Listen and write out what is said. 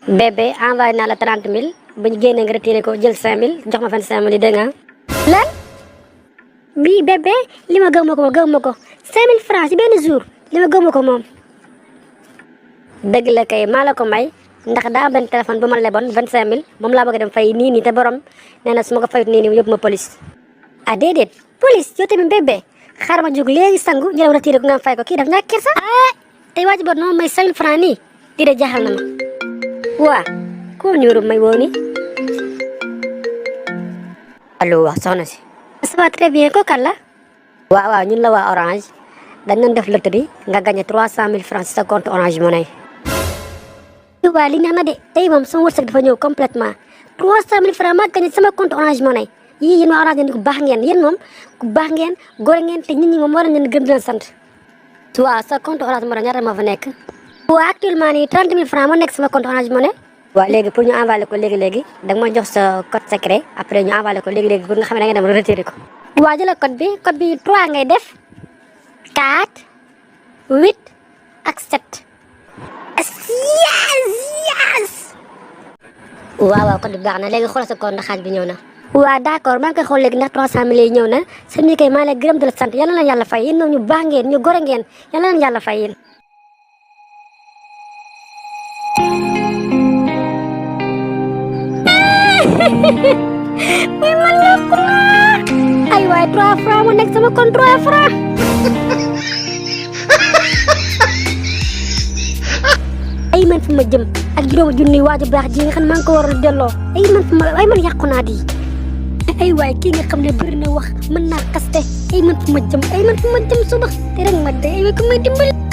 bébé envoyé naa la 30 000 bu ñu génnee nga retiré ko jël 5 000 jox ma 25 000 yi dégg nga. lan bii bébé li ma gëm ma ko 5 000 francs ci benn jour li ma gëm ko moom. dëgg la kay maa la ko may ndax daa am benn téléphone bu ma leboon 25 000 moom laa bëgg dem fay nii te borom nee na su ma ko fayut nii yóbbu ma police. ah déedéet police yow tamit bébé xaaral ma jóg léegi sangu ñu dem retiré ko nga fay ko kii daf ñàkk kersa. ah tey waa ji boot noonu may 5 000 francs nii di de jaaxal na ma. waa koo ñëwru may woo ni allo wax soxna si. ça va très bien ko kan la. waaw ñun la waa Orange dañ doon def loterie nga gagné 300 000 francs ci sa compte Orange Money. waa li neex na de tey moom sama wërsëg dafa ñëw complètement 300 000 francs maa gagné sama compte Orange Money yii yéen waa Orange ngeen ku baax ngeen yéen moom ku baax ngeen góor ngeen te nit ñi moom war nañ leen gëm di leen sant. waaw sa compte Orange Money ñaata moo fa nekk. waaw actuellement nii 30 000 francs moo nekk sama compte Orange Money. waaw léegi pour ñu envoyé ko léegi da nga ma jox sa code secret après ñu envoyé ko léegi pour nga xam ne da nga dem retiré ko. waa jëla code bi 3 ngay def 4 8 ak 7. yes. waaw code bi baax na léegi xoolal sa compte ndax xaaj bi ñëw na. waaw d'accord maa ngi koy xool léegi ndax 300 000 yi ñëw na seen ñi kay maa lay gërëm di la sant yal na leen yàlla fay yéen ñoom ñu baax ngeen ñu gore ngeen yal na leen yàlla fay yéen. mais man yokku naa ay waay 3 francs mu nekk sama compte 3 francs. ay man fu ma jëm ak juróomi junni waaju baax ji nga xam ne maa ngi ko war a delloo ay man yàqu naa di ay waay kii nga xam ne bëri na wax mën naa kaste ay man fu ma jëm suba te rek ma de ay waay ku may dimbali.